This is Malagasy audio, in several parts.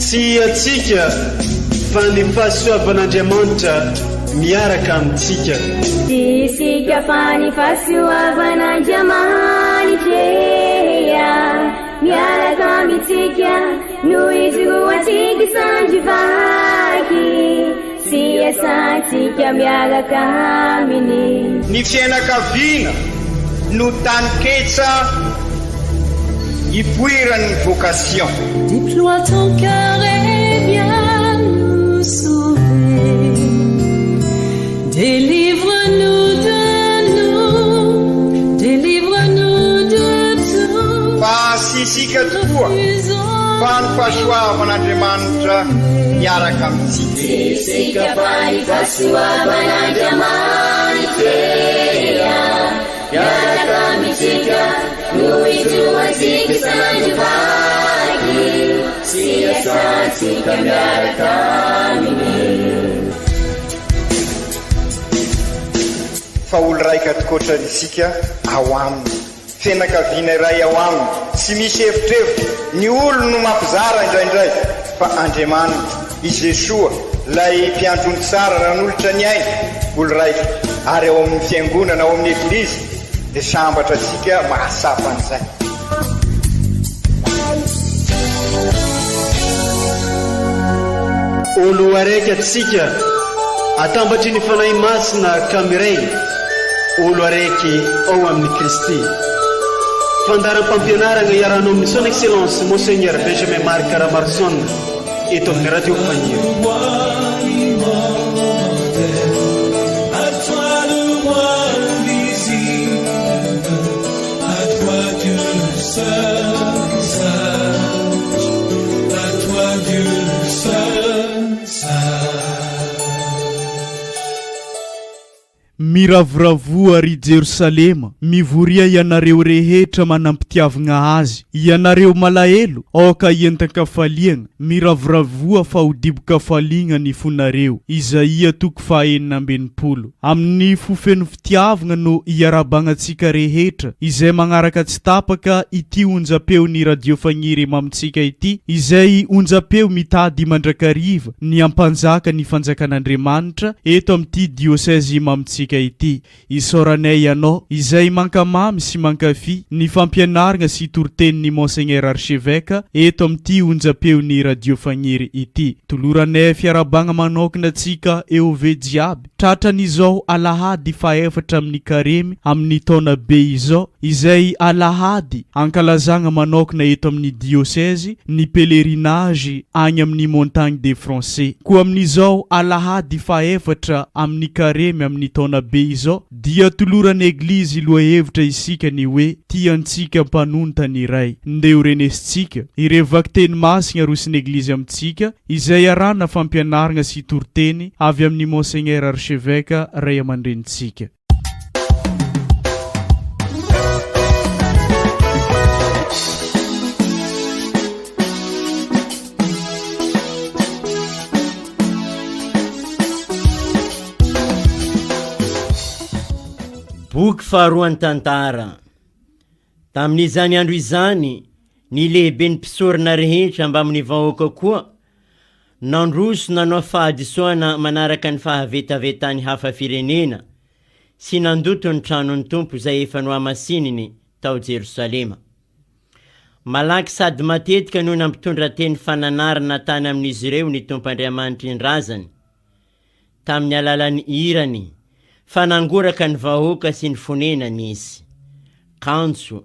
Tsy antsika fa ny fahasoavan'Andriamanitra miaraka amintsika. Tsy isika fa ny fahasoavan'Andriamanitra miaraka amintsika no ijoroantsika sandry vaky sy iasantsika miaraka aminy. Ny fiainakaviana no taninketsa ipoiran'ny vocation. Déploie ton cœur et viens nous sauver Délivre-nous de nous, délivre-nous de tout Fa tsy isika tokoa fa ny fahasoavan'Andriamanitra miaraka amintsika. Tsy isika fa ny fahasoavan'Andriamanitra Miaraka amintsika no ijoroantsika isan'andro vaky sy iasantsika miaraka aminy. Fa olo raika tokoatra isika ao aminy. Fianakaviana iray ao aminy, tsy misy evitrevitra, ny olony no mampizara indraindray, fa Andriamanitra, i Jesoa, ilay mpiandry ondry tsara nanolotra ny ainy, olo raika, ary ao amin'ny fiangonana, ao amin'ny Eglizy, dia sambatra antsika mahatsapa an'izay. Olo araiky atsika atambatry ny Fanahy Masina ka miray olo araiky ao amin'i Kristy. Fandaharam-pampianaragna iarahanao amin'ny Son Excellence Monseigneur Benjamin Marc Ramaroson eto amin'ny Radio Fagniry. Miravoravoa, ry Jerosalema, mivoria ianareo rehetra manam-pitiavgna azy, ianareo malahelo, aoka hientan-kafaliagna, miravoravoa fa ho dibo-kafaliagna ny fonareo. Izaia toko faha-66. Amin'ny fo feno fitiavgna no iarahabagnantsika rehetra izay magnaraka tsy tapaka ity onjam-peon'ny Radio Fagniry mamintsika ity, izay onjam-peo mitady mandrakariva ny hampanjaka ny fanjakan'Andriamanitra eto amin'ity diosezy mamintsika ity. Isaoranay ianao izay mankamamy sy mankafy ny fampianargna sy toritenin'ny Monseigneur Archevêque eto amin'ity onjam-peon'ny Radio Fagniry ity. Toloranay fiarahabagna manokana antsika EOV jiaby tratran'izao alahady fahefatra amin'ny karemy amin'ny taona be izao, izay alahady ankalazagna manokana eto amin'ny diosezy ny pèlerinage agny amin'ny Montagne des Français. Koa amin'izao alahady fahefatra amin'ny karemy amin'ny taona be izao dia toloran'ny Eglizy lohahevitra isika ny hoe Tia antsika mpanonta ny Ray. Ndeha ho renesintsika ireo vakiteny masigna arosin'ny Eglizy amintsika izay arahana fampianaragna sy toriteny avy amin'ny Monseigneur Archevêque Ray aman-drenintsika. Boky faharoan'ny Tantara. Tamin'izany andro izany, ny lehiben'ny mpisorona rehetra mbamin'ny vahoaka koa nandroso nanao fahadisoana manaraka ny fahavetavetan'ny hafa firenena sy nandoto ny tranon'ny Tompo izay efa nohamasininy tao Jerosalema. Malaky sady matetika no nampitondra teny fananarana tany amin'izy ireo ny Tompo Andriamanitry ny razany, tamin'ny alalan'ny irany, fa nangoraka ny vahoaka sy ny fonenany izy. Kanjo,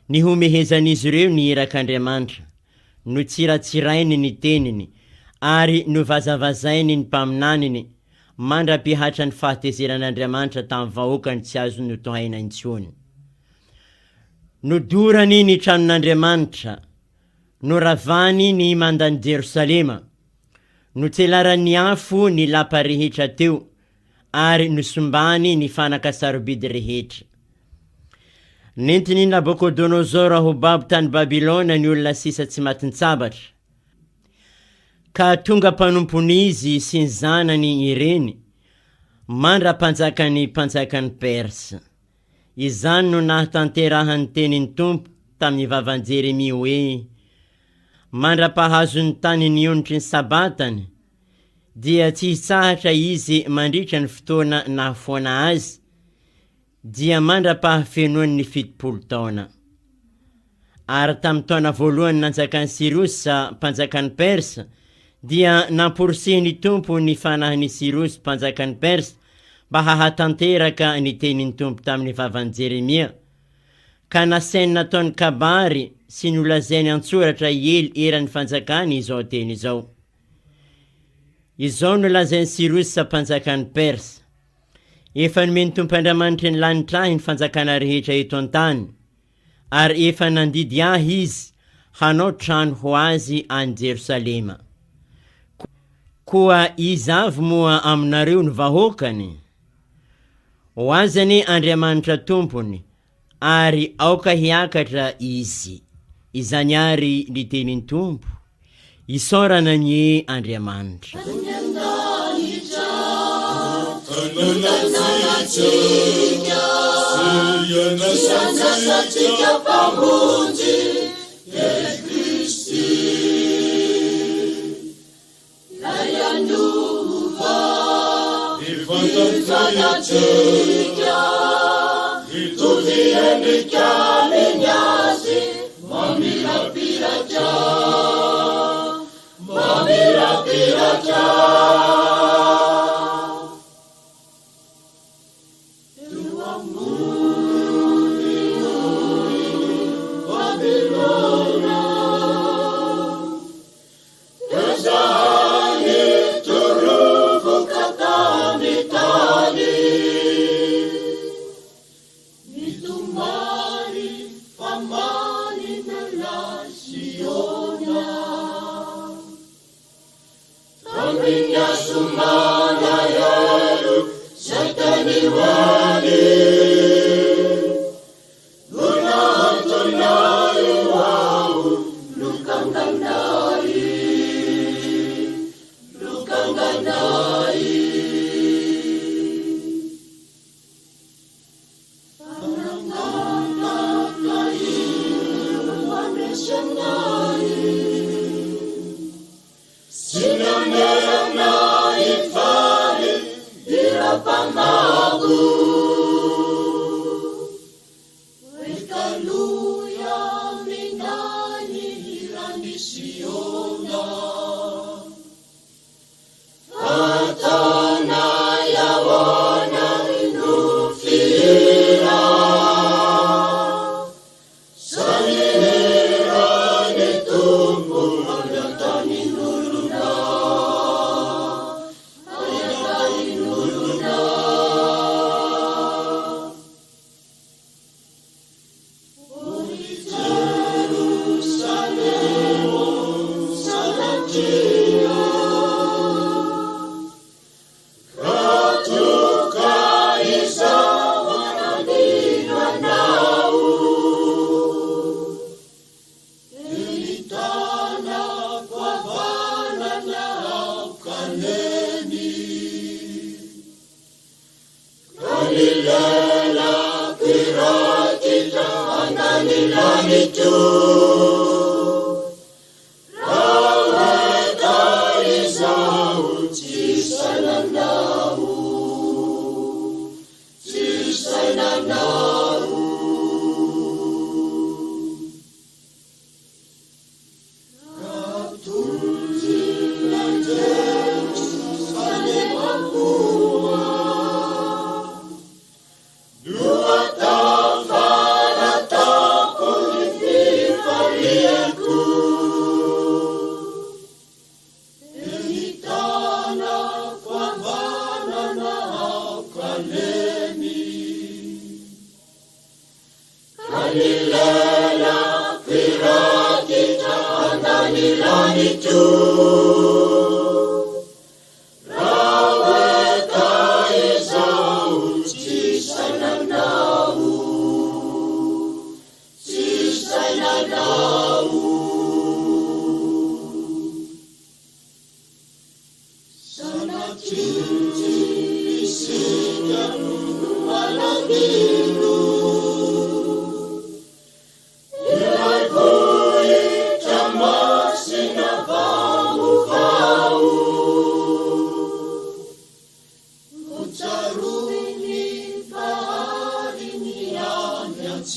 nihomehezan'izy ireo ny irak'Andriamanitra, notsiratsirainy ny teniny, ary novazavazainy ny mpaminaniny, mandra-pihatra ny fahatezeran'Andriamanitra tamin'ny vahoakany tsy azo notohaina intsony. Nodorany ny tranon'Andriamanitra, noravany ny mandan'i Jerosalema, notselaran'ny afo ny lapa rehetra teo ary nosimbany ny fanaka sarobidy rehetra. Nentin'i Nabokodonozora ho babo tany Babylona ny olona sisa tsy matin-tsabatra, ka tonga mpanompon'izy sy ny zanany ireny mandra-panjakan'ny mpanjakan'i Persa. Izany no nahatanterahan'ny tenin'ny Tompo tamin'ny vavan'i Jeremia hoe. Mandra-pahazon'ny tany ny onitry ny Sabatany, dia tsy hitsahatra izy mandritra ny fotoana nahafoana azy, dia mandra-pahafenoany ny 70 taona. Ary tamin'ny taona voalohany nanjakan'i Sirosa mpanjakan'i Persa, dia namporisihin'ny Tompo ny fanahin'i Sirosy mpanjakan'i Persa mba hahatanteraka ny tenin'ny Tompo tamin'ny vavan'i Jeremia, ka nasainy nataony kabary sy nolazainy an-tsoratra hiely eran'ny fanjakany izao teny izao. Izao no lazain'i Sirosa mpanjakan'i Persa, Efa nomen'ny Tompo Andriamanitry ny lanitra ahy ny fanjakana rehetra eto an-tany, ary efa nandidy ahy Izy hanao trano ho Azy any Jerosalema. Koa iza avy moa aminareo no vahoakany? Ho azy anie Andriamanitra Tompony, ary aoka hiakatra Izy. Izany àry ny tenin'ny Tompo. Isaorana anie Andriamanitra.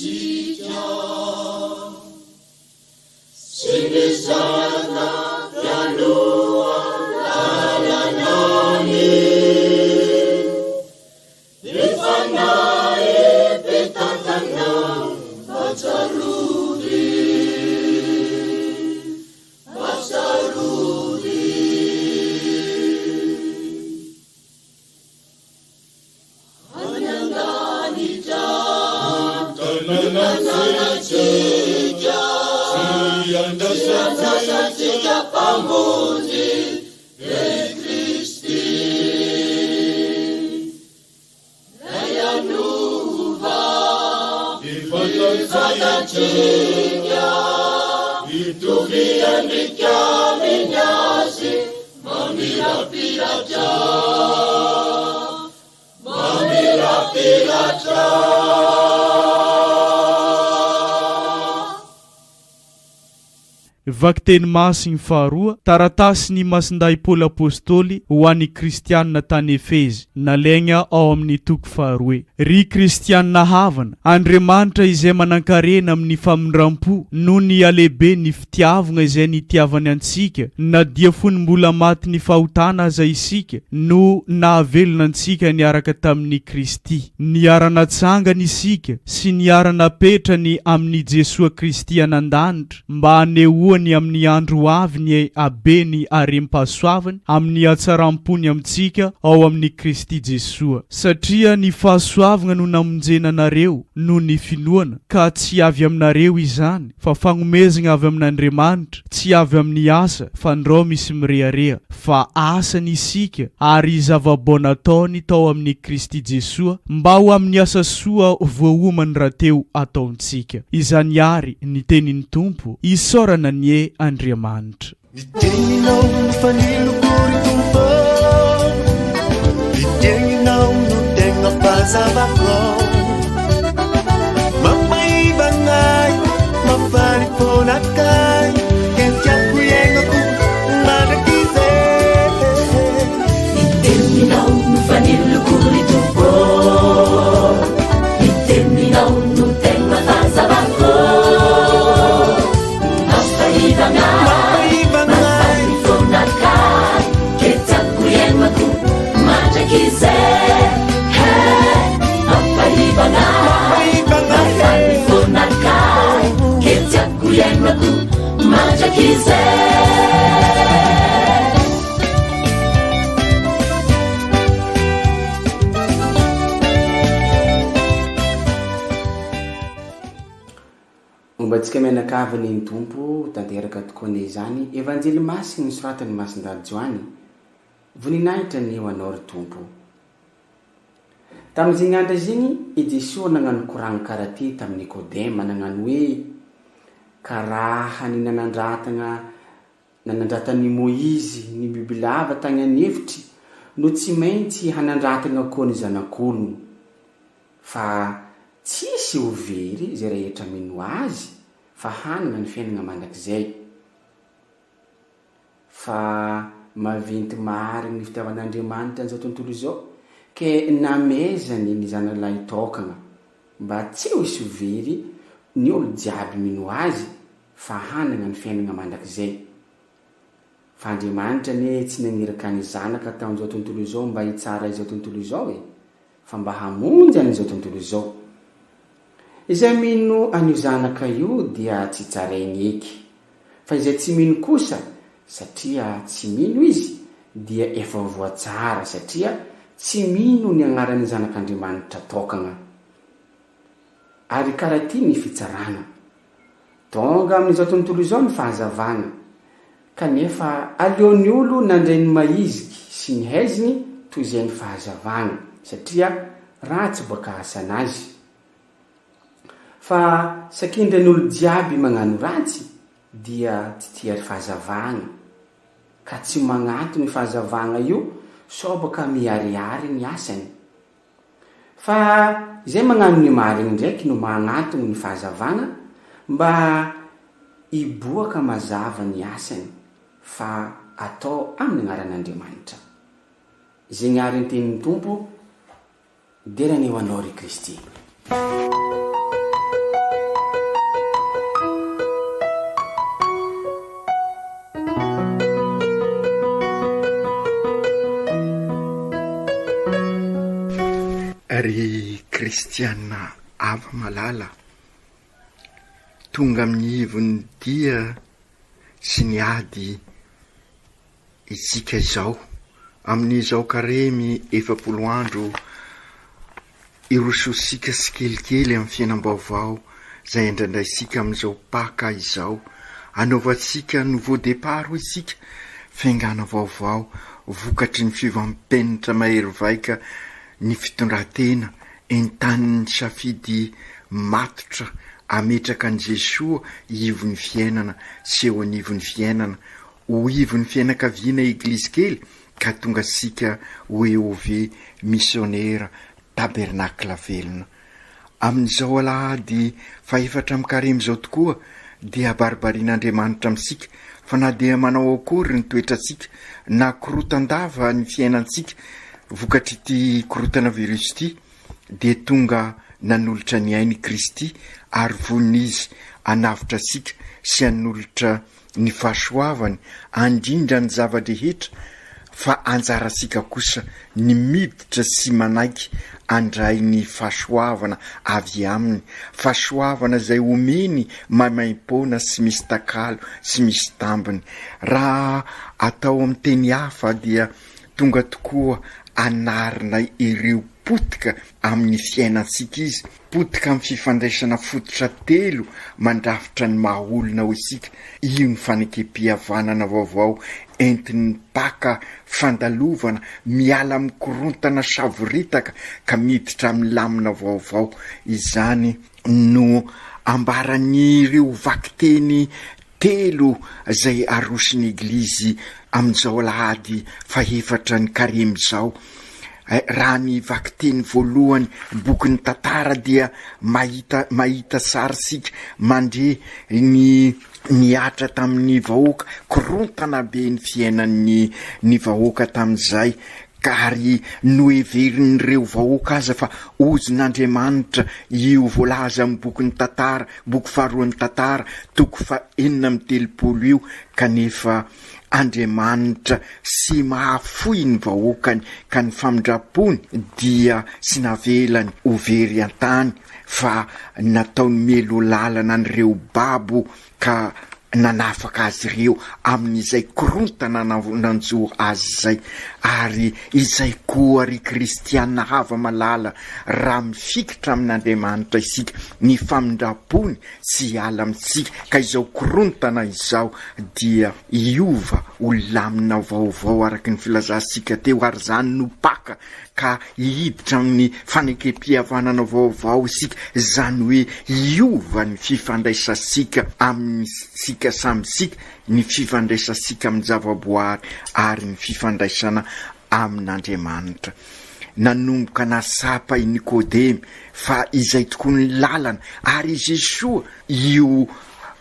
amintsika sy ny Zanaka mpialoha lalana ny ny Fanahy mpitantana mba tsarovy mba tsarovy. Any an-danitra no tanànantsika, tsy andrasantsika Mpamonjy, dia i Kristy. Ilay hanova ny vatantsika, hitovy endrika amin'ny Azy mamirapiratra. Mamirapiratra. Vakiteny Masiny faharoa, Taratasin'i Masindahy Paoly Apostoly ho an'ny Kristianina tany Efezy, nalaigna ao amin'ny toko faharoe. Ry Kristianina havana, Andriamanitra izay manankarena amin'ny famindram-po noho ny halehiben'ny fitiavgna izay nitiavany antsika na dia fony mbola matin'ny fahotana aza isika no nahavelona antsika niaraka tamin'i Kristy. Niara-natsangany isika sy niara-napetrany amin'i Jesoa Kristy an'andanitra mba hanehoany amin'ny andro ho avy ny habeny harem-pahasoavany amin'ny hatsaram-pony amintsika ao amin'i Kristy Jesoa. Satria ny fahasoavgna no namonjena anareo noho ny finoana, ka tsy avy aminareo izany, fa fagnomezagna avy amin'Andriamanitra, tsy avy amin'ny asa, fandrao misy mirehareha, fa asany isika, ary zava-bao nataony tao amin'i Kristy Jesoa, mba ho amin'ny asa soa voaomany rahateo ataontsika. Izany àry ny tenin'ny Tompo, isaorana anie Andriamanitra. Ny teninao no faniloko ry Tompo ô, Ny teninao no tegna fahazavako. Mampaivana ahy, mampaly foana kay, Ke tiako iainako mandrakizay. Ny teninao no faniloko ry Tompo ô, Ny teninao no tegna fahazavako. Mampahivana ahy, mampaly foana kay, Ke tiako iainako mandrakizay. Hey, mampahivana ahy, mampaly foana kay, Ke tiako iainako mandrakizay. Momba antsika mianakavy anie ny Tompo ho tanteraka tokoa anie izany Evanjely Masiny nosoratan'i Masindahy Joany Voninahitra anie ho Anao ry Tompo Tamin'izigny andra izigny i Jesoa nagnano koragna karaha ty tamin'i Nikodema nagnano hoe Karaha ny nanandratagna nanandratan'i Moizy ny bibilava tagny an'efitry no tsy maintsy hanandratagna koa ny Zanak'ologno Fa tsisy ho very izay rehetra mino Azy fa hanana ny fiainagna mandrakizay. Fa maventy marigny ny fitiavan'Andriamanitra an'izao tontolo izao ke namezany ny Zanany tokagna mba tsy ho hisy ho very ny olo jiaby mino Azy fa hanagna ny fiainagna mandrakizay. Fa Andriamanitra anie tsy nagniraka ny Zanaka tao an'izao tontolo izao mba hitsara izao tontolo izao e! fa mba hamonjy an'izao tontolo izao. Izay mino an'io Zanaka io dia tsy tsarainy eky, fa izay tsy mino kosa, satria tsy mino izy, dia efa voatsara satria tsy mino ny agnaran'ny Zanak'Andriamanitra tokagna. Ary karaha ty ny fitsarana. Tonga amin'izao tontolo izao ny fahazavana, kanefa aleon'ny olo nandray ny mahiziky sy ny haiziny toy izay ny fahazavana, satria ratsy baka asan'azy. Fa sakendran'olo jiaby magnano ratsy dia tsy tia fahazavagna, ka tsy magnatogny fahazavagna io sao baka miharihary ny asany. Fa izay magnano ny marigny ndraiky no magnatogno ny fahazavagna mba hiboaka mazava ny asany fa atao amin'ny agnaran'Andriamanitra. Zegny ary ny tenin'ny Tompo, dera anie ho Anao ry Kristy. Ry kristiana hava-malala, tonga amin'ny ivon'ny dia sy ny ady isika izao, amin'izao karemy 40 andro Irososika tsikelikely amin'ny fiainam-baovao izay andraindraintsika amin'izao Paka izao. Anaovantsika nouveau départ hoy isika, fiaingàna vaovao vokatry ny fiovam-penitra mahery vaika ny fitondran-tena, entanin'ny safidy matotra ametraka an'i Jesoa ivon'ny fiainana sy eo anivon'ny fiainana, ho ivon'ny fianakaviana Eglizy kely ka tonga sika ho EOV misionera Tabernakla velona. Amin'izao alahady fahefatra amin'ny karemy izao tokoa dia abaribarian'Andriamanitra amintsika fa na dia manao akory ny toetrantsika na korotan-dava ny fiainantsika vokatr'ity korotana virus ity dia tonga nanolotra ny ainy i Kristy ary vonona Izy hanavotra antsika sy hanolotra ny fahasoavany handrindra ny zava-drehetra fa anjarantsika kosa ny miditra sy manaiky handray ny fahasoavana avy aminy, fahasoavana izay omeny maimaimpoana sy misy takalo sy misy tambiny. Raha atao amin'ny teny hafa dia tonga tokoa hanarina ireo potika amin'ny fiainantsika izy, Potika amin'ny fifandraisana fototra telo mandrafitra ny maha olona ho isika, io ny fanekem-pihavanana vaovao entin'ny Paka fandalovana miala amin'ny korontana savoritaka ka miditra amin'ny lamina vaovao. Izany no ambaran'ireo vakiteny telo izay aroson'ny Eglizy amin'izao alahady fahefatra ny Karemy izao. Raha ny vakiteny voalohany bokin'ny tantara dia mahita mahita sary isika mandre ny nihatra tamin'ny vahoaka, korontana be ny fiainan'ny ny vahoaka tamin'izay ka ary noheverin'ireo vahoaka aza fa ozon'Andriamanitra io voalaza amin'ny bokin'ny tantara, boky faharoan'ny tantara, toko faha 36 io, kanefa Andriamanitra sy mahafoy ny vahoakany ka ny famindrampony dia tsy navelany ho very an-tany fa nataony mialoha lalana an'ireo babo ka nanafaka azy ireo amin'izay korontana nanjo azy izay. Ary izay koa ry kristiana hava-malala raha mifikitra amin'Andriamanitra isika, ny famindrampony tsy hiala amintsika ka izao korontana izao dia hiova ho lamina vaovao araka ny filazantsika teo ary izany no Paka ka hiditra amin'ny fanekem-pihavanana vaovao isika, izany hoe hiova ny fifandraisantsika amintsika samy isika, ny fifandraisantsika amin'ny zavaboary ary ny fifandraisana amin'Andriamanitra. Nanomboka nahatsapa i Nikodemy fa izay tokoa ny lalana, ary i Jesoa io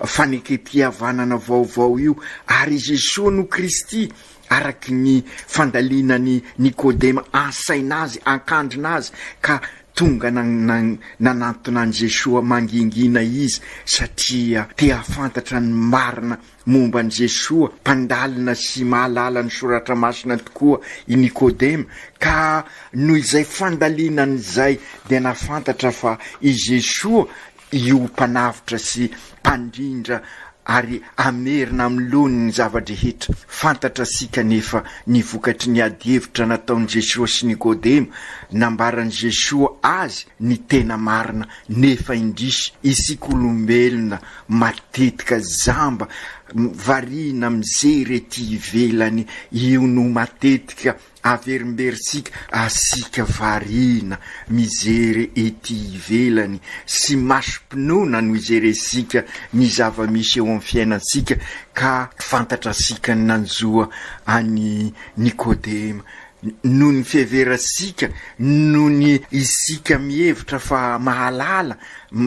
fanekem-pihavanana vaovao io, ary i Jesoa no Kristy, araky ny fandalinan'i Nikodema an-saina azy, an-kandrina azy, ka tonga nanantona an'i Jesoa mangingina izy, satria te hahafantatra ny marina Momba an'i Jesoa, mpandalina sy mahalala ny Soratra Masina tokoa i Nikodema, ka noho izay fandalinany izay dia nahafantatra fa i Jesoa io Mpanavotra sy Mpandrindra ary hamerina amin'ny laoniny ny zava-drehetra. Fantatrasika anefa ny vokatry ny adihevitra nataon'i Jesoa sy Nikodema, nambaran'i Jesoa azy ny tena marina, nefa indrisy isika olombelona Matetika jamba, variana mijery ety ivelany, io no matetika averimberintsika, asika variana mijery ety ivelany sy masom-pinoana no ijerentsika ny zava-misy eo amin'ny fiainantsika ka fantatrasika ny nanjo an'i Nikodema noho ny fiheverantsika, noho ny isika mihevitra fa mahalala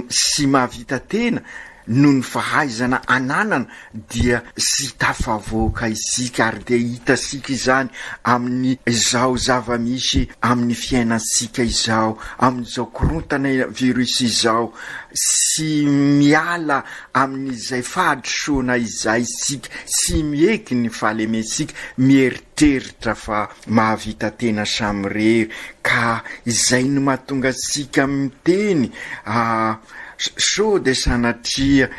sy mahavita tena. noho ny fahaizana ananana dia sy tafavoaka isika ary dia hitasika izany amin'ny izao zava-misy amin'ny fiainantsika izao, amin'izao korontana virus izao, sy miala amin'izay fahadisoana izay isika, sy mieky ny fahalementsika, mieritreritra fa mahavita tena samirery, ka izay no mahatonga antsika miteny Sao dia sanatria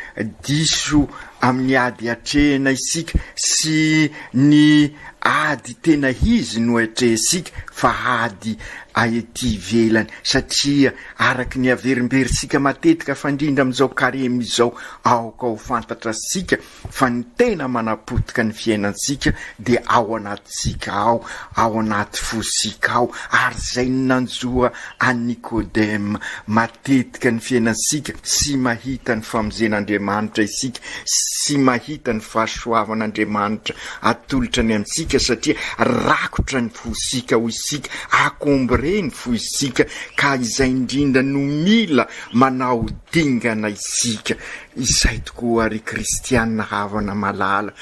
diso amin'ny ady atrehina isika sy ny ady tena izy no atrehintsika fa ady ety ivelany satria araky ny averimberintsika matetika fa indrindra amin'izao karemy izao aoka ho fantatrasika fa ny tena manapotika ny fiainantsika dia ao anatintsika ao, ao anaty fosika ao, ary izay no nanjo an'i Nikodema. Matetika ny fiainantsika, tsy mahita ny famonjen'Andriamanitra isika, tsy mahita ny fahasoavan'Andriamanitra atolotra ny amintsika satria rakotra ny fosika hoy isika, encombré ny fosika, ka izay indrindra no mila manao dingana isika. Izay tokoa ry kristiana havana malala,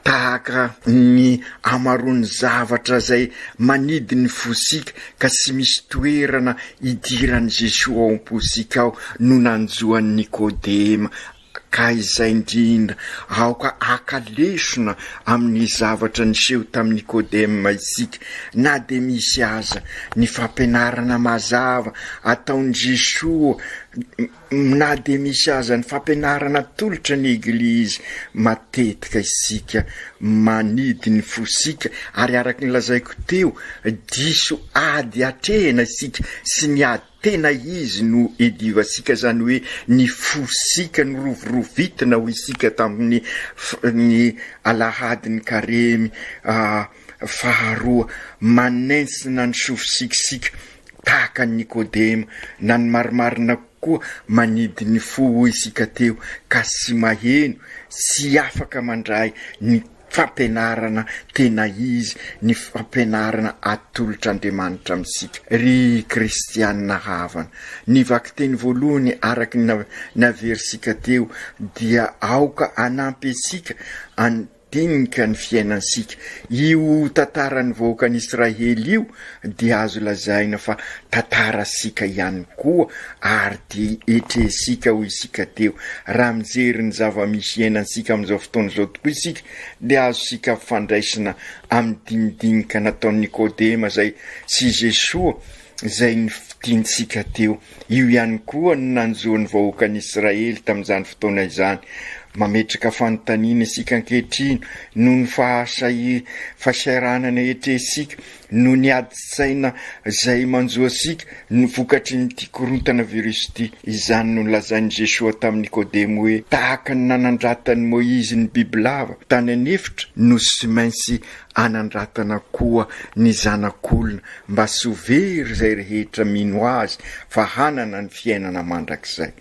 tahaka ny hamaroan'ny zavatra izay manidy ny fosika ka tsy misy toerana idiran'i Jesoa ao am-posika ao no nanjo an'i Nikodema, ka izay indrindra, aoka haka lesona amin'ny zavatra niseho tamin'i Nikodema isika, na dia misy aza ny fampianarana mazava ataon'i Jesoa, Na dia misy aza ny fampianarana atolotra ny Eglizy, matetika isika manidy ny fosika ary araka ny lazaiko teo, diso ady atrehina isika sy ny ady tena izy no idivantsika, izany hoe ny fosika norovirovitina hoy isika tamin'ny ny alahadin'ny karemy faharoa, manentsina ny sofisikisika Tahaka an'i Nikodema, na ny marimarina kokoa, manidy ny fo hoy isika teo, ka tsy maheno, tsy afaka mandray ny fampianarana tena izy, ny fampianarana atolotr'Andriamanitra amintsika. Ry kristiana havana, ny vakiteny voalohany araka ny naverintsika teo dia aoka hanampy antsika Dinika ny fiainantsika. Io tantaran'ny vahoakan'i Israely io dia azo lazaina fa tantarantsika ihany koa ary dia etrehintsika hoy isika teo. Raha mijery ny zava-misy iainantsika amin'izao fotoana izao tokoa isika dia azontsika ampifandraisina amin'ny dinidinika nataon'i Nikodema izay sy Jesoa izay nofidintsika teo. Io ihany koa no nanjo ny vahoakan'i Israely tamin'izany fotoana izany. Mametraka fanontaniana isika ankehitriny, noho ny fahasahiranana etrehintsika, noho ny adin-tsaina izay manjo antsika, no vokatrin'ity korontana virus ity. Izany no nolazain'i Jesoa tamin'i Nikodemo hoe, Tahaka ny nanandratan'i Moizy ny bibilava tany an'efitra, no tsy maintsy anandratana koa ny Zanak'olona, mba tsy ho very izay rehetra mino Azy fa hanana ny fiainana mandrakizay.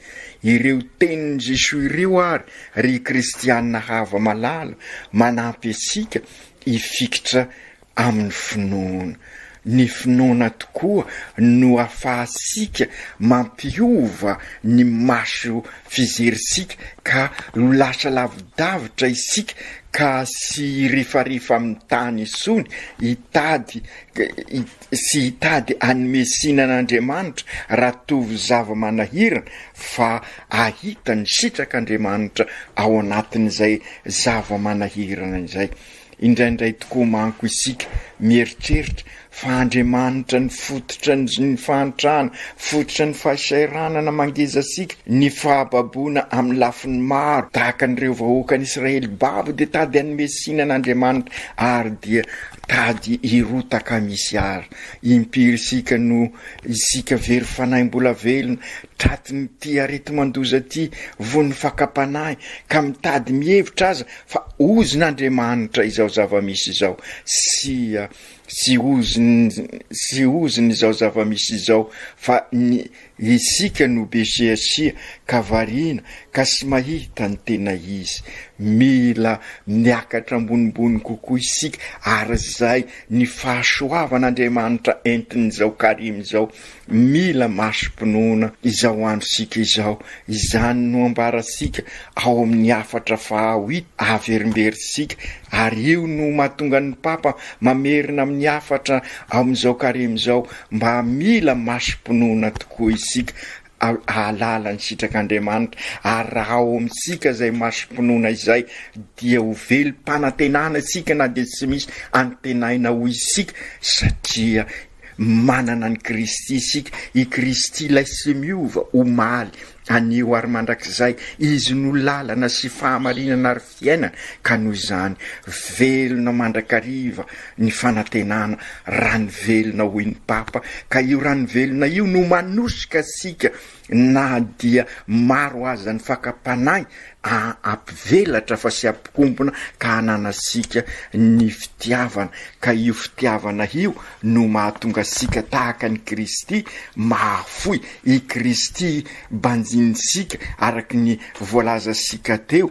Ireo tenin'i Jesoa ireo ary, ry kristiana hava-malala, manampy antsika hifikitra amin'ny finoana. Ny finoana tokoa no ahafahantsika mampiova ny maso fijerintsika ka ho lasa lavidavitra isika ka tsy hirefarefa amin'ny tany intsony hitady sy hitady hanome tsiny an'Andriamanitra raha tovo zava-manahirana fa hahita ny sitrak'Andriamanitra ao anatin'izay zava-manahirana izay. Indraindray tokoa manko isika mieritreritra fa Andriamanitra ny fototra ny fahantrana, fototra ny fahasahiranana mangeza antsika, ny fahababoana amin'ny lafiny maro, tahaka an'ireo vahoakan'Israely babo dia tady hanome tsiny an'Andriamanitra ary dia tady hirotaka misy ary. Impiry isika no isika very fanahy mbola velona, tratrin'ity areti-mandoza ity, voan'ny fakam-panahy ka mitady mihevitra aza fa ozon'Andriamanitra izao zava-misy izao. Tsia. Tsy ozon tsy ozona izao zava-misy izao fa ny isika no be siasia ka variana ka sy mahita ny tena izy. Mila miakatra ambonimbony kokoa isika ary izay ny fahasoavan'Andriamanitra entin'izao karemy izao. Mila masom-pinoana izao androntsika izao. Izany no ambarantsika ao amin'ny hafatra fahaoit averimberintsika ary io no mahatonga ny Papa mamerina amin'ny hafatra amin'izao karemy izao mba mila masom-pinoana tokoa isika hahalala ny sitrak'Andriamanitra ary raha ao amintsika izay masom-pinoana izay dia ho velom-panantenana isika na dia tsy misy antenaina ho isika satria Manana an'i Kristy isika, i Kristy ilay tsy miova, omaly, anio ary mandrakizay. Izy no lalana sy fahamarinana ary fiainana, ka noho izany, velona mandrakariva ny fanantenana, rano velona hoy ny Papa, ka io rano velona io no manosika antsika na dia maro aza ny fakam-panahy hampivelatra fa sy hampikombona ka hananantsika ny fitiavana, ka io fitiavana io no mahatonga antsika tahaka an'i Kristy mahafoy, i Kristy banjinintsika araka ny voalazantsika teo,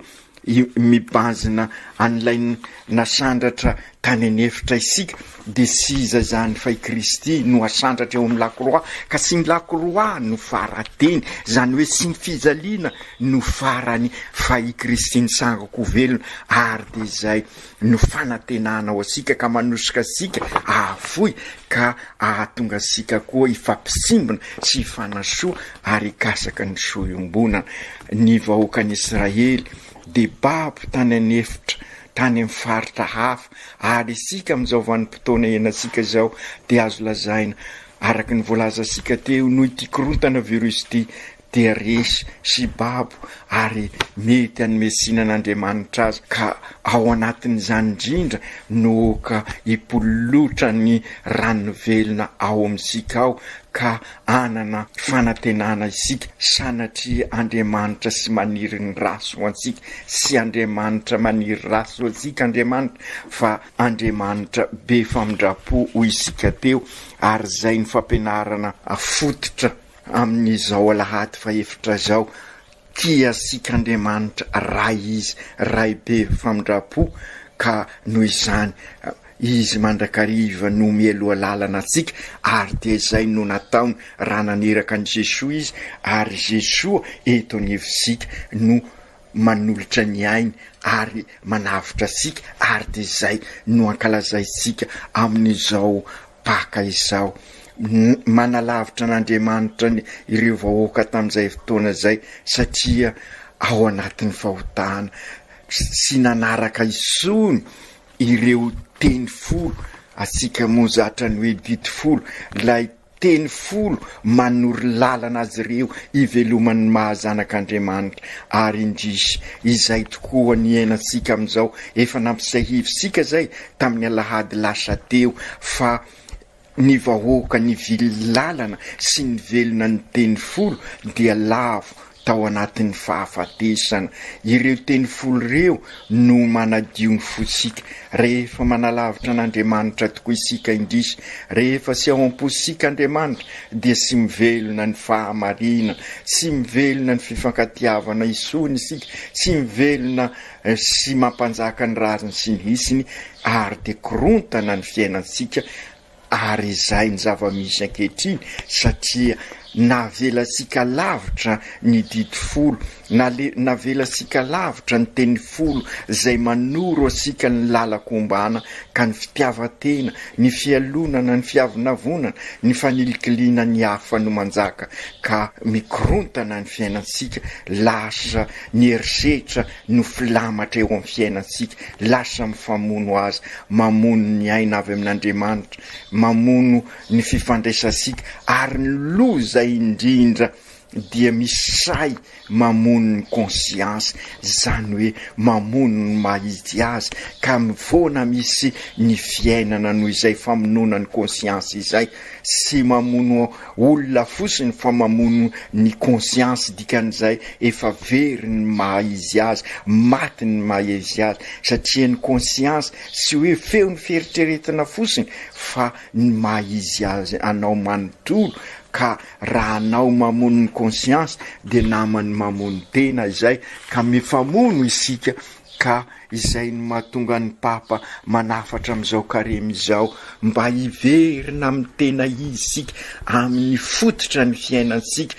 mibanjina an'ilay nasandratra tany an'efitra isika dia tsy iza izany fa i Kristy no asandratra eo amin'ny lakroa ka tsy ny lakroa no farateny, izany hoe tsy ny fijaliana no farany fa i Kristy nitsangako ho velona ary dia izay no fanantenana ho antsika ka manosika antsika hahafoy ka hahatonga antsika koa hifampisimbina sy hifanasoa ary hikasaka ny soa iombonana. Ny vahoakan'Israely dia babo tany an'efitra, tany amin'ny faritra hafa, ary isika amin'izao vanim-potoana iainantsika izao dia azo lazaina, araka ny voalazantsika teo, noho ity korontana virus ity dia resy sy babo ary mety hanome tsiny an'Andriamanitra azy, ka ao anatin'izany indrindra no oka hipololotra ny rano velona ao amintsika ao ka hanana fanantenana isika, sanatria Andriamanitra tsy maniry ny ratsy ho antsika, tsy Andriamanitra maniry ratsy ho antsika Andriamanitra, fa Andriamanitra be famindram-po hoy isika teo, ary izay no fampianarana fototra amin'izao alahady fahefatra izao, Tia antsika Andriamanitra, Ray Izy, Ray be famindram-po, ka noho izany Izy mandrakariva no mialoha lalana antsika, ary dia izay no nataony raha naniraka an'i Jesoa Izy, ary Jesoa eto anivontsika no manolotra ny ainy ary manavotra antsika, ary dia izay no ankalazaintsika amin'izao Paka izao. Manalavitra an'Andriamanitra ny ireo vahoaka tamin'izay fotoana izay satria ao anatin'ny fahotana. Tsy nanaraka intsony ireo teny folo, antsika moa zatra ny hoe didy folo, ilay teny folo manoro lalana azy ireo hiveloman'ny maha zanak'Andriamanitra. Ary indrisy, izay tokoa ny iainantsika amin'izao, efa nampitsiahivintsika izay tamin'ny alahady lasa teo fa ny vahoaka nivily lalana sy nivelona ny teny folo dia lavo tao anatin'ny fahafatesana. Ireo teny folo ireo no manadio ny fontsika. Rehefa manalavitra an'Andriamanitra tokoa isika indrisy, rehefa tsy ao am-pontsika Andriamanitra dia tsy mivelona ny fahamarinana, tsy mivelona ny fifankatiavana intsony isika, tsy mivelona sy mampanjaka ny rariny sy ny hitsiny ary dia korontana ny fiainantsika ary izay ny zava-misy ankehitriny satria navelantsika lavitra ny didy folo, navelantsika lavitra ny teny folo izay manoro antsika ny lalan-kombana ka ny fitiavan-tena, ny fialonana, ny fiavonavonana, ny fanilikiliana ny hafa no manjaka ka mikorontana ny fiainantsika, lasa ny herisetra no filamatra eo amin'ny fiainantsika, lasa mifamono aza, mamono ny aina avy amin'Andriamanitra, mamono ny fifandraisantsika ary ny loza indrindra. dia misy sahy mamono ny conscience, izany hoe mamono ny maha izy azy, ka mivoana misy ny fiainana noho izay famonoana ny conscience izay, tsy mamono olona fotsiny fa mamono ny conscience, dikan'izay efa very ny maha izy azy, maty ny maha izy azy, satria ny conscience tsy hoe feon'ny fieritreretana fotsiny fa ny maha izy azy anao manontolo ka Raha anao mamono ny conscience dia naman'ny mamono tena izay ka mifamono isika ka izay no mahatonga ny Papa manafatra amin'izao karemy izao mba hiverina amin'ny tena izy isika amin'ny fototra ny fiainantsika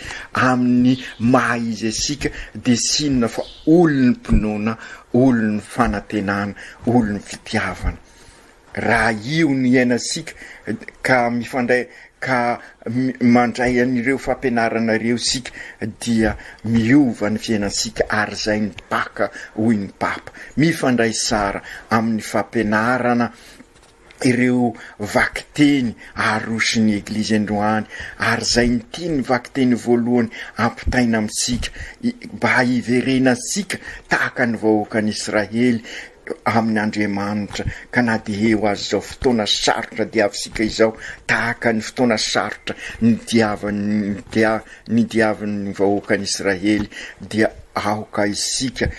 amin'ny maha izy antsika dia tsy inona fa olon'ny mpinoana olon'ny fanantenana olon'ny fitiavana. Raha io no iainantsika ka mifandray ka mandray an'ireo fampianarana ireo isika dia miova ny fiainantsika ary izay ny Paka hoy ny Papa. Mifandray tsara amin'ny fampianarana ireo vakiteny aroson'ny Eglizy androany ary izay ny tian'ny vakiteny voalohany ampitaina amintsika mba hiverenantsika tahaka ny vahoakan'Israely amin' Andriamanitra, ka na dia eo aza izao fotoana sarotra diavintsika izao, tahaka ny fotoana sarotra nidiavan' nidiavin' ny vahoakan' Israely, dia aoka isika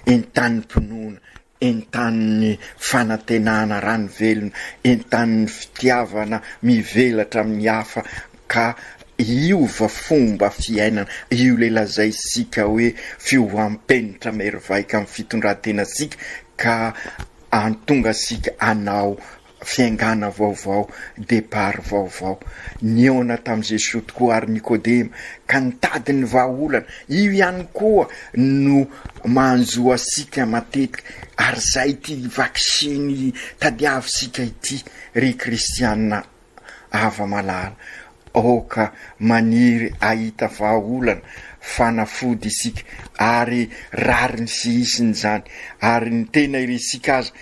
entanim-pinoana, entanin' ny fanantenana rano velona, entanin' ny fitiavana mivelatra amin' ny hafa, ka hiova fomba fiainana, io ilay lazaintsika hoe fiovam-penitra mahery vaika amin'ny fitondran-tenantsika ka hahatonga antsika hanao fiaingàna vaovao, départ vaovao. Nihaona tamin'i Jesoa tokoa ary Nikodema ka nitady ny vahaolana. Io ihany koa no manjo antsika matetika ary izay ity vaksiny tadiavintsika ity ry kristiana Hava-malala, aoka maniry hahita vahaolana, fanafody isika, ary rariny sy hisiny izany, ary ny tena irintsika aza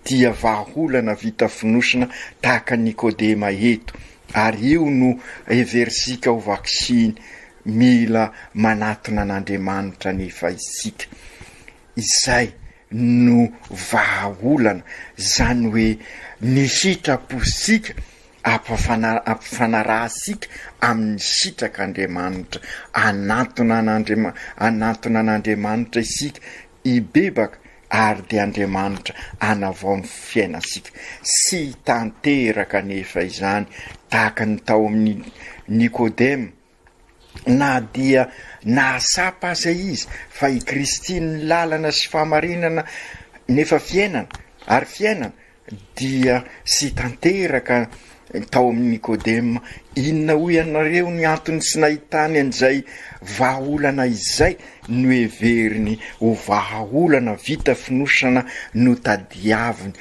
dia vahaolana vita fonosina tahaka an'i Nikodema eto, ary io no heverintsika ho vaksiny, mila manatona an'Andriamanitra anefa isika. Izay no vahaolana, izany hoe ny sitrapontsika ampifanarahantsika amin'ny sitrak'Andriamanitra, hanantona an'Andriama-, hanantona an'Andriamanitra isika, hibebaka ary dia Andriamanitra hanavao ny fiainantsika. Tsy tanteraka anefa izany tahaka ny tao amin'i Nikodema, na dia nahatsapa aza izy fa i Kristy no lalana sy fahamarinana nefa fiainana ary fiainana dia tsy tanteraka tao amin'i Nikodema. Inona hoy ianareo ny antony tsy nahitany an'izay vahaolana izay noheveriny ho vahaolana vita fonosana notadiaviny?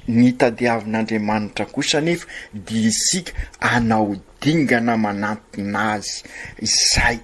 Ny tadiavin'Andriamanitra kosa anefa dia isika hanao dingana manantona azy, izay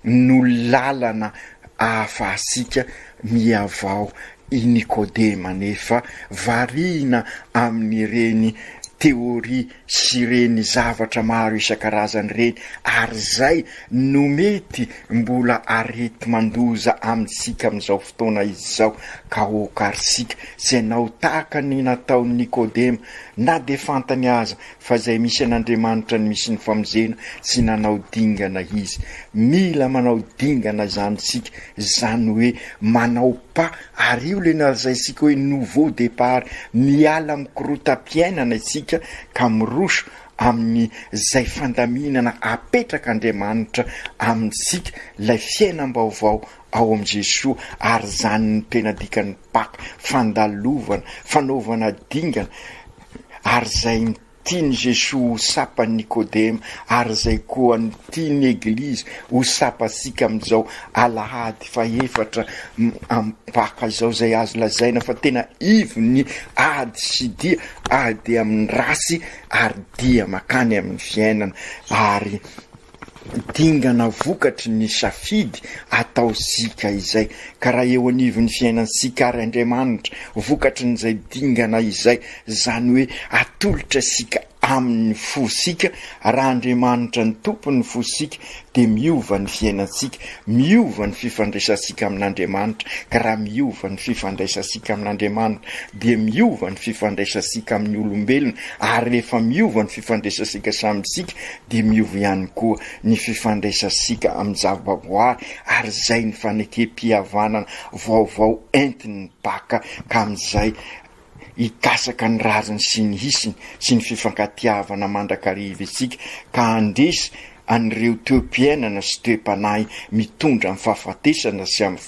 no lalana ahafahantsika mihavao i Nikodema nefa variana amin'ireny théorie sy ireny zavatra maro isan-karazany ireny ary izay no mety mbola areti-mandoza amintsika amin'izao fotoana izao ka aoka ary isika tsy hanao tahaka ny nataon'i Nikodema na dia fantany aza Fa izay misy an'Andriamanitra no misy ny famonjena, tsy nanao dingana izy. Mila manao dingana izany isika, izany hoe manao pas, ary io ilay nolazaintsika hoe nouveau départ, miala amin'ny korotam-piainana isika ka miroso amin'izay fandaminana apetrak'Andriamanitra amintsika, ilay fiainam-baovao ao amin'i Jesoa, ary izany no tena dikan'ny Paka, fandalovana, fanaovana dingana. Ary izay tian'i Jesoa ho sapan'i Nikodema, ary izay koa ny tian'ny Eglizy ho sapantsika amin'izao alahady fahefatra amin'ny Paka izao, izay azo lazaina fa tena ivon'ny ady sy dia, ady amin'ny ratsy ary dia mankany amin'ny fiainana, ary dingana vokatry ny safidy ataontsika izay. Ka raha eo anivon'ny fiainantsika ary Andriamanitra, vokatrin'izay dingana izay, izany hoe atolotra isika. amin'ny fosika, raha Andriamanitra ny tompon'ny fosika dia miova ny fiainantsika, miova ny fifandraisantsika amin'Andriamanitra, ka raha miova ny fifandraisantsika amin'Andriamanitra dia miova ny fifandraisantsika amin'ny olombelona, ary rehefa miova ny fifandraisantsika samy isika dia miova ihany koa ny fifandraisantsika amin'ny zavaboary, ary izay ny fanekem-pihavanana vaovao entin'ny Paka, ka amin'izay hikasaka ny rariny sy ny hisiny sy ny fifankatiavana mandrakariva isika ka handresy an'ireo toe-piainana sy toe-panahy mitondra amin'ny fahafatesana sy amin'ny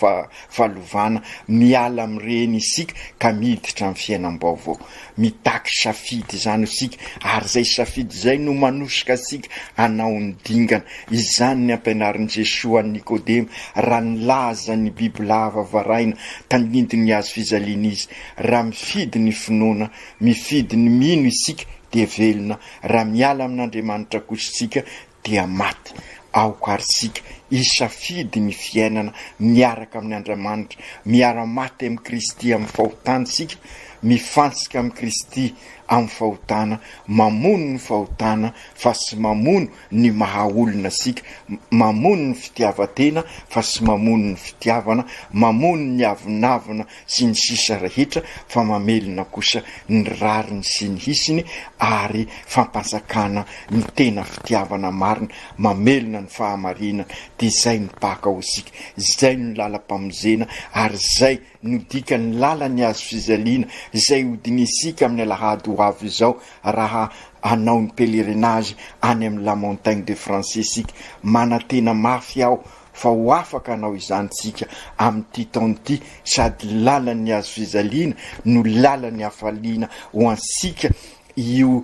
fahalovana, miala amin'ireny isika ka miditra amin'ny fiainam-baovao. Mitaky safidy izany isika ary izay safidy izay no manosika antsika hanao ny dingana. Izany ny ampianarin'i Jesoa an'i Nikodema raha nilaza ny bibilava varahina tandindon'ny hazo fijaliana izy. Raha mifidy ny finoana, mifidy ny mino isika dia velona, raha miala amin'Andriamanitra kosa isika dia maty. Aoka àry isika hisafidy ny fiainana miaraka amin' Andriamanitra, miara-maty amin'i Kristy amin'ny fahotana isika, mifantsika amin'i Kristy amin'ny fahotana, mamono ny fahotana fa tsy mamono ny maha olona antsika, mamono ny fitiavan-tena fa tsy mamono ny fitiavana, mamono ny avonavona sy ny sisa rehetra fa mamelona kosa ny rariny sy ny hisiny ary fampanjakana ny tena fitiavana marina, mamelona ny fahamarinana, dia izay no Paka ho antsika, izay no lalam-pamonjena ary izay no dikan'ny lalan'ny hazo fijaliana izay hodinihintsika amin'ny alahady ho avy izao raha hanao ny pèlerinage any amin'ny la montagne de France isika. Manantena mafy aho fa ho afaka hanao izany isika amin'ity taona ity sady lalan'ny hazo fijaliana no lalan'ny hafaliana ho antsika io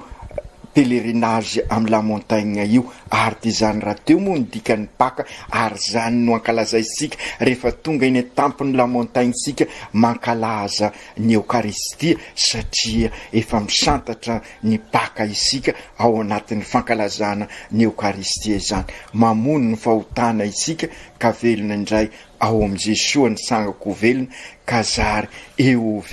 pèlerinage amin'ny la montagne io ary dia izany rahateo moa no dikan'ny Paka ary izany no ankalazaintsika rehefa tonga eny an-tampon'ny la montagne isika mankalaza ny Eokaristia satria efa misantatra ny Paka isika ao anatin'ny fankalazana ny Eokaristia izany. Mamono ny fahotana isika ka velona indray ao amin'i Jesoa ny sangako ho velona ka zary EOV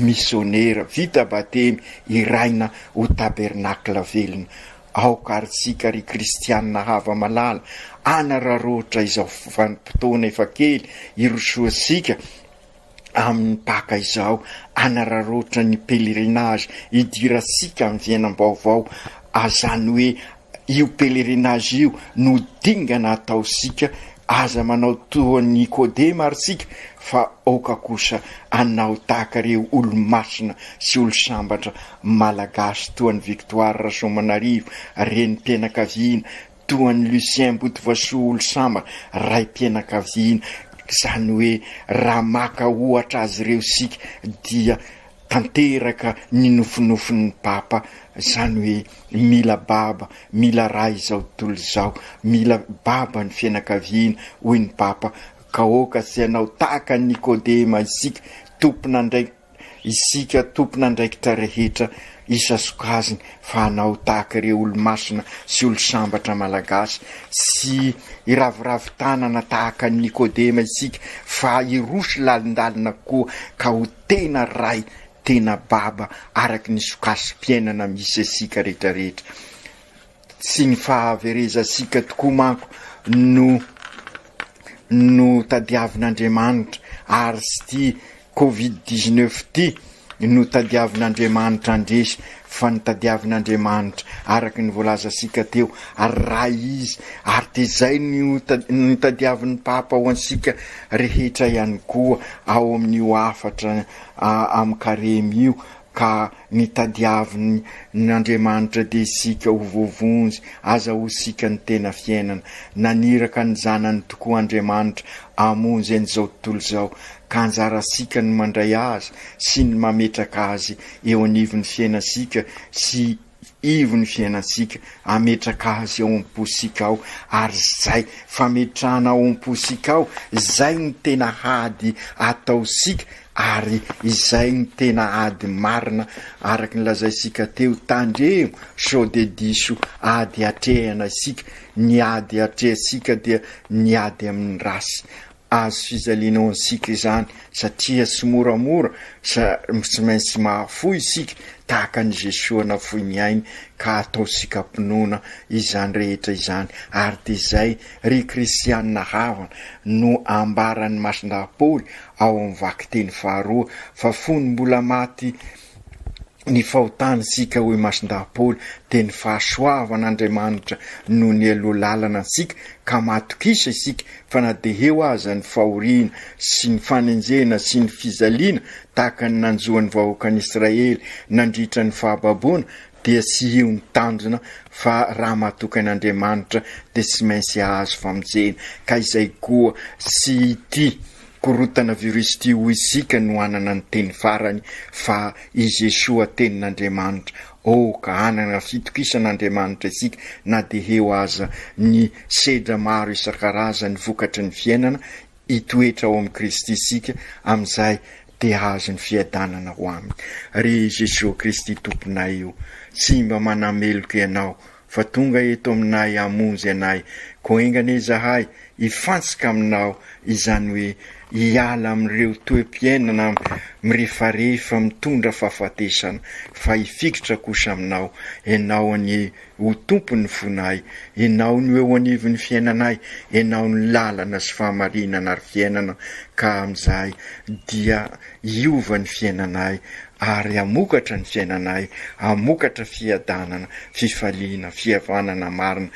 misonera vita batemy iraina ho tabernakla velona. Aoka ary tsika ry kristianina hava-malala hanararaotra izao vanim-potoana efa kely hirosoantsika amin'ny Paka izao, hanararaotra ny pèlerinage hidirantsika amin'ny fiainam-baovao, azany hoe io pèlerinage io no dingana ataontsika, aza manao toa an'i Nikodema ary tsika fa aoka kosa hanao tahaka ireo olo-masina sy olo-sambatra malagasy toa an'i Victoire Rasoamanarivo, renim-pianakaviana, Toa an'i Lucien Botovasoa Olosamba, raim-pianakaviana, izany hoe raha maka ohatra azy ireo isika dia tanteraka ny nofinofin'ny Papa, izany hoe mila baba, mila ray izao tontolo izao, mila baba ny fianakaviana, hoy ny Papa, ka aoka tsy hanao tahaka an'i Nikodema isika, tompon'andraikitra. Isika tompon'andraikitra rehetra isa-sokajiny fa hanao tahaka ireo olo-masina sy olo-sambatra malagasy sy hiraviravy tanana tahaka an'i Nikodema isika fa hiroso lalindalina koa ka ho tena ray, tena baba araka ny sokasim-piainana misy antsika rehetrarehetra. Tsy ny fahaverezantsika tokoa manko no no tadiavin'Andriamanitra ary tsy ity covid 19 ity no tadiavin'Andriamanitra handresy fa ny tadiavin'Andriamanitra araka ny voalazantsika teo Ray Izy ary dia izay no no tadiavin'ny Papa ho antsika rehetra ihany koa ao amin'io hafatra amin'ny karemy io Ka ny tadiavin' Andriamanitra dia isika ho voavonjy, aza ho isika ny tena fiainana. Naniraka ny Zanany tokoa Andriamanitra hamonjy an'izao tontolo izao, ka anjarantsika ny mandray Azy sy ny mametraka Azy eo anivon'ny fiainantsika sy ivon'ny fiainantsika, hametraka Azy ao am-pontsika ao, ary izay fametrahana ao am-pontsika ao, izay no tena hady ataontsika Ary izay no tena ady marina araka ny lazaintsika teo, tandremo sao dia diso ady atrehana isika, ny ady atrehantsika dia ny ady amin'ny ratsy. Hazo fijaliana ho antsika izany satria tsy moramora sa tsy maintsy mahafoy isika tahaka an'i Jesoa nafoy ny ainy ka ataontsika am-pinoana izany rehetra izany ary dia izay ry kristianina havana no ambaran'i Masindahy Paoly ao amin'ny vakiteny faharoa fa fony mbola maty ny fahotana isika hoy Masindahy Paoly dia ny fahasoavan'Andriamanitra no nialoha lalana antsika ka matokisa isika fa na dia eo aza ny fahoriana sy ny fanenjehana sy ny fijaliana tahaka ny nanjo an'ny vahoakan'Israely nandritra ny fahababoana dia tsy io ny tanjona fa raha matoky an'Andriamanitra dia tsy maintsy hahazo famonjena ka izay koa tsy ity korontana virus ity hoy isika no hanana ny teny farany fa i Jesoa tenin'Andriamanitra oh ka hanana fitokisana Andriamanitra isika na dia eo aza ny sedra maro isan-karazany vokatry ny fiainana hitoetra ao amin'i Kristy isika amin'izay dia hahazo ny fiadanana ho aminy. Ry Jesoa Kristy Tomponay o, tsy mba manameloka Ianao fa tonga eto aminay hamonjy anay, koa enga anie izahay hifantsika Aminao, izany hoe hiala amin'ireo toe-piainana mirefarefa mitondra fahafatesana fa hifikitra kosa Aminao. Ianao anie ho Tompon'ny fonay, Ianao no eo anivon'ny fiainanay, Ianao no lalana sy fahamarinana ary fiainana, ka amin'izay dia hiova ny fiainanay ary hamokatra ny fiainanay, hamokatra fiadanana, fifaliana, fihavanana marina,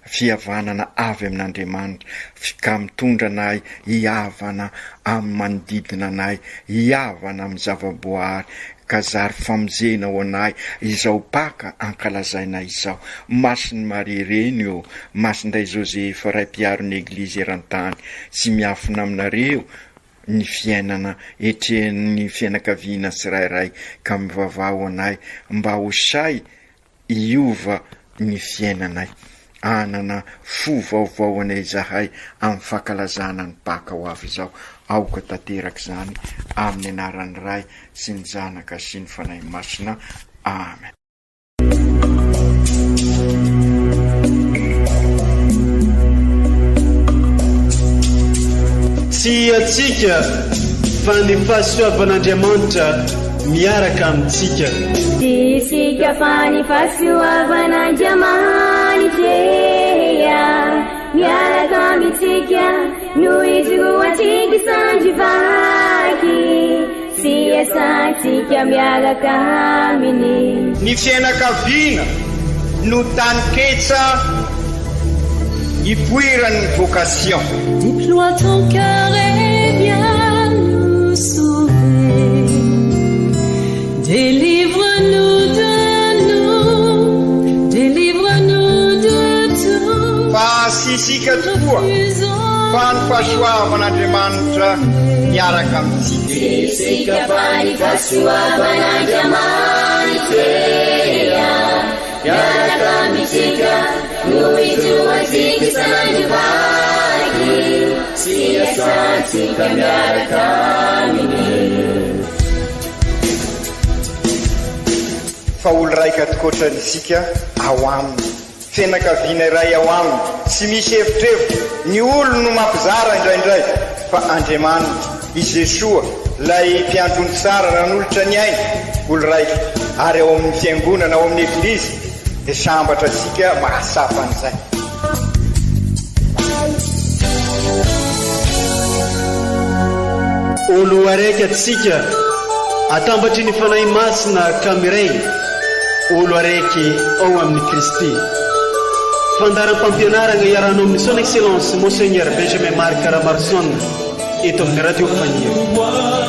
fihavanana avy amin'Andriamanitra, ka mitondra anay hihavana amin'ny manodidina anay, hihavana amin'ny zava-boahary, ka zary famonjena ho anay izao Paka ankalazainay izao. Masin'i Maria Reny ô, Masinday Josefa Ray mpiaro ny Eglizy eran-tany, tsy miafina aminareo ny fiainana etrehin'ny fianakaviana tsirairay ka mivavaha ho anay mba ho sahy hiova ny fiainanay. Hanana fo vaovao anie izahay amin'ny fankalazana ny Paka ho avy izao. Aoka tanteraka izany amin'ny anaran'ny Ray sy ny Zanaka sy ny Fanahy Masina. Amen. Tsy antsika fa ny fahasoavan'Andriamanitra miaraka amintsika. Tsy isika fa ny fahasoavan'Andriamanitra miaraka amintsika no ijoroantsika sandry vaky sy iasantsika miaraka aminy. Ny fiainakaviana no taninketsa ipoiran'ny vocation. Déploie ton cœur et viens nous sauver Délivre-nous de nous, délivre-nous de tout Fa tsy isika tokoa fa ny fahasoavan'Andriamanitra miaraka amintsika. Tsy isika fa ny fahasoavan'Andriamanitra Miaraka amintsika no ijoroantsika isan'andro vaky sy iasantsika miaraka aminy. Fa olo raika tokoatrany isika ao aminy, fianakaviana iray ao aminy, tsy misy evitrevitra, ny olo no mampizara indraindray fa Andriamanitra, i Jesoa, Ilay mpiandry ondry tsara nanolotra ny ainy, olo raika, ary ao amin'ny fiangonana, ao amin'ny Eglizy, dia sambatra isika mahatsapa an'izay. Olo araiky atsika atambatry ny Fanahy Masina ka miray olo araiky ao amin'i Kristy. Fandaharam-pampianaragna iarahanao amin'ny Son Excellence Monseigneur Benjamin Marc Ramaroson eto amin'ny Radio Faniry.